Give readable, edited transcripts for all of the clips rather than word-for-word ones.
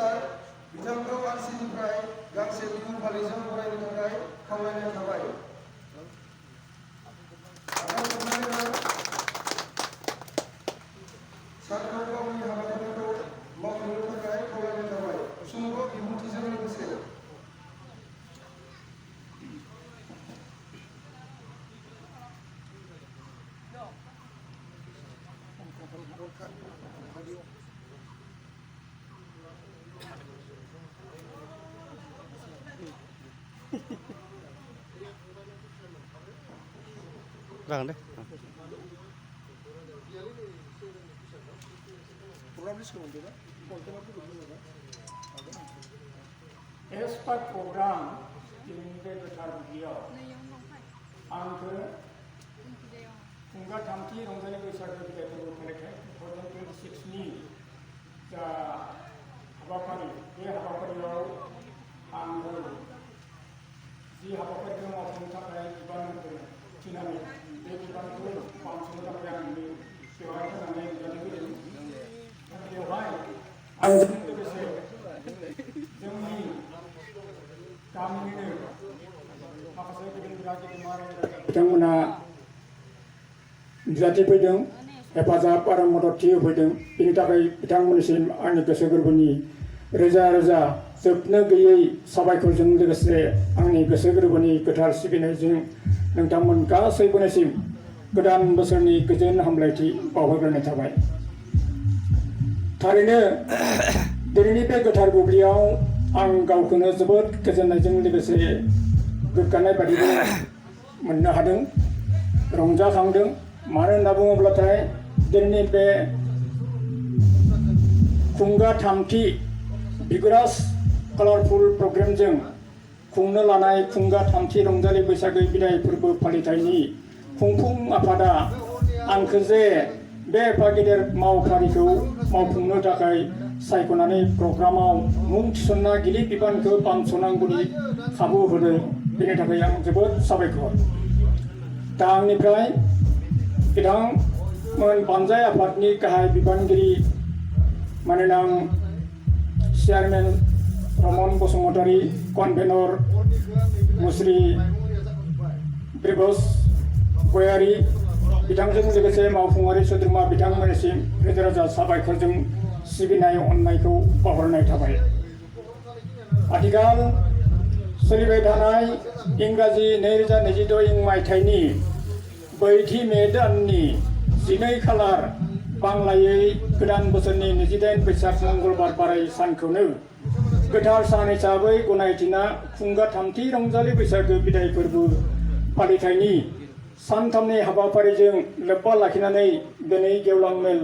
सार बिथांखौ आरसिनिफ्राय गांसे बिहुं फालिजों बरायनो थाखाय खावलायनाय थाबाय। सारखौ गावनि हाबाफारिखौ मावनो थाखाय खावलायनाय थाबाय। सुंद' बिबुंथिजों लोगोसे जागोन दे। As per program दिनैनि बे गोथार बुब्लियाव आंखो खुंगा थामथि रंजालि बैसागो बिदाय फोरबो फालिथाय 2026 नि जा हाबाफारि बे हाबाफारियाव आंखो जि हाबाफारिखौ मावफुंनो थाखाय बिबान थिनानै बे बिबानखौ मावफुंनो थाखाय आं बेवहाय होनानै नुजानो फैदों। बेवहाय आंजों लोगोसे जोंनि गामिनिनो माखासे गेदेमा बिथांमोना नुजाथि फैदों, हेफाजाब आरो मददथि होफैदों। बेनि थाखाय बिथांमोननिसिम आंनि गोसो गोरबोनि रोजा रोजा जोबनो गैयै साबायखरजों लोगोसे आंनि गोसो गोरबोनि गोथार सिबिनायजों नोंथांमोन गासैबोनिसिम गोदान बोसोरनि गोजोन हामलायथि बावहरग्रोनाय थाबाय। थारैनो दिनैनि बे गोथार बुब्लियाव आं गावखौनो जोबोद गोजोननायजों लोगोसे गोग्गानाय बादिबो मोननो हादों, रंजाखांदों। मानो होनना बुङोब्लाथाय दिनैनि बे खुंगा थामथि बिगुरास कालारफुल प्रग्रामजों खुंनो लानाय खुंगा थामथि रंजालि बैसागो बिदाय फोरबो फालिथायनि खुंफुं आफादा आंखौ जे बे एफा गेदेर मावफारिखौ मावफुंनो थाखाय सायख'नानै प्रग्रामाव मुं थिसनना गिलिर बिबानखौ बानस'नांगौनि खाबु होदों, बेनि थाखाय आं जोबोद साबायखर। दा आंनिफ्राय बिथांमोन बानजाय आफादनि गाहाय बिबानगिरि मानोना आं चेयारमेन रमन बसुमतारी, कनभेनर मुस्रि ब्रिबस गयारी बिथांजों लोगोसे मावफुंआरि सोद्रोमा बिथांमोननिसिम रोजा रोजा साबायखरजों सिबिनाय अननायखौ बावहरनाय थाबाय। आथिखाल सोलिबाय थानाय इंराजि 2026 मायथाइनि 4 मे दाननि 12 खालार बांलायै गोदान बोसोरनि 28 बैसाग मंगलबार बाराय सानखौनो गोथार सान हिसाबै गनायथिना खुंगा थामथि रंजालि बैसागो बिदाय फोरबो फालिथायनि सानथामनि हाबाफारिजों लोब्बा लाखिनानै दिनै गेवलां मेल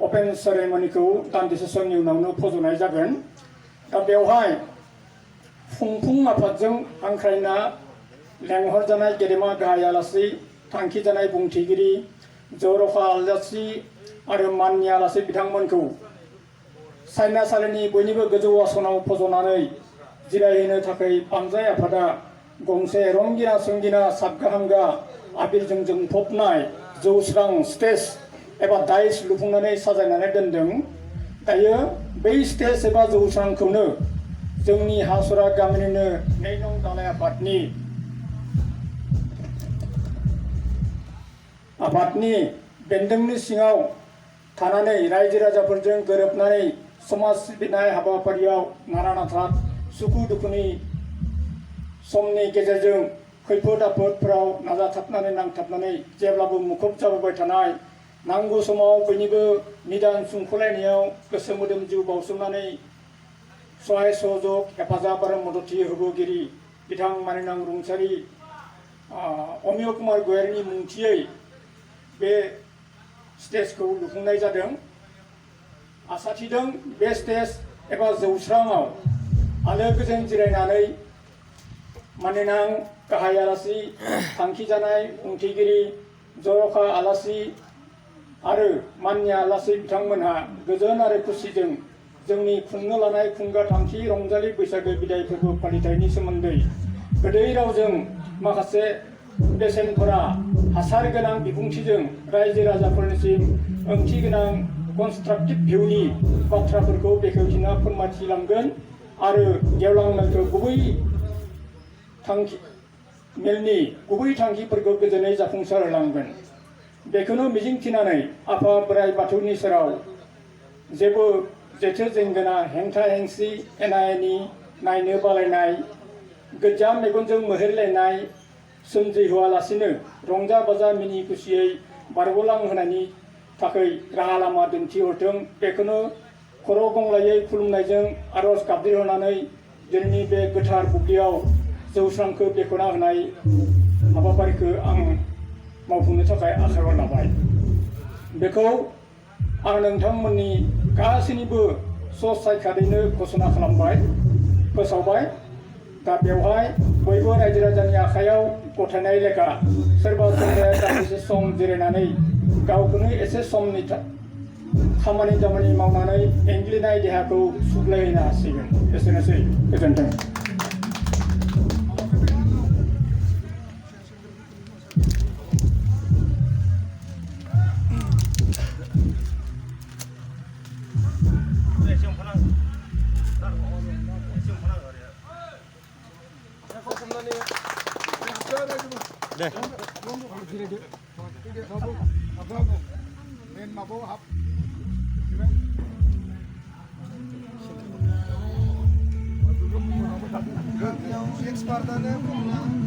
अपेन सेरेमनिखौ दान्दिसे समनि उनावनो फज'नाय जागोन। दा बेवहाय खुंफुं आफादजों हांख्रायना लेंहरजानाय गेदेमा गाहाय आलासि, थांखि जानाय बुंथिगिरि, जर'खा आलासि आरो माननि आलासि बिथांमोनखौ सायनासालिनि बयनिबो गोजौ आसनाव फज'नानै जिरायहोनो थाखाय बानजाय आफादा गंसे रंगिना संगिना साबगाहामगा आबिरजों जोंफबनाय जौस्रां स्टेज एबा दाइस लुफुंनानै साजायनानै दोनदों। दायो बै स्टेज एबा जौस्रांखौनो जोंनि हासरा गामिनिनो 2 नं दालाय आफादनि बेन्दोंनि सिङाव थानानै रायजो राजाफोरजों गोरोबनानै समाज सिबिनाय हाबाफारियाव नारा नाथा सुखु दुखुनि समनि गेजेरजों खैफोद आफोदफोराव नांथाबनानै जेब्लाबो मुखुब जाबोबाय थानाय, नांगौ समाव बयनिबो निदान सुंख'लायनायाव गोसो मोदोम जिउ बाउसोमनानै सहाय सहयोग हेफाजाब आरो मददथि होबोगिरि बिथां मानिनां रुंसारि अमिय कुमार गयारीनि मुंथियै बे स्टेजखौ लुफुंनाय जादों। आसा थिदों बे स्टेज एबा जौस्राङाव आलो गोजोन जिरायनानै मानिनां गाहाय आलासि, थांखि जानाय बुंथिगिरि, जर'खा आलासि आरो माननि आलासि बिथांमोनहा गोजोन आरो खुसिजों जोंनि खुंनो लानाय खुंगा थामथि रंजालि बैसागो बिदाय फोरबो फालिथायनि सोमोन्दै गोदै रावजों माखासे बेसेनफोरा हासार गोनां बिबुंथिजों रायजो राजाफोरनिसिम ओंथि गोनां कन्स्ट्राक्टिभ भिउनि बाथ्राफोरखौ बेखेवथिना फोरमायथिलांगोन आरो गेवलां मेलखौ मेलनि गुबै थांखिफोरखौ गोजोनै जाफुंसार होलांगोन। बेखौनो मिजिंथिनानै आफा बोराइ बाथौनि सेराव जेबो जेथो जेंगोना हेंथा हेंसि एना एनि नायनो बालायनाय गोजा मेगनजों मोहेरलायनाय सोमजिहोआलासिनो रंजा बाजा मिनि खुसियै बारग'लांहोनायनि थाखाय राहा लामा दिन्थिहरथों बेखौनो खर' गंग्लायै खुलुमनायजों आर'ज गाबज्रिहरनानै दिनैनि बे गोथार बुब्लियाव जौस्रांखौ बेखेवना होनाय हाबाफारिखौ आं मावफुंनो थाखाय आखायाव लाबाय। बेखौ आं नोंथांमोननि गासैनिबो ससायखादैनो घोषणा खालामबाय फोसावबाय। दा बेवहाय बयबो रायजो राजानि आखायाव गथायनाय लेखा सोरबा सोरबाया दान्दिसे सम जिरायनानै गावखौनो एसे समनि खामानि दामानि मावनानै एंग्लिनाय देहाखौ सुग्लायहोनो हासिगोन। एसेनोसै, गोजोन्थों। Expert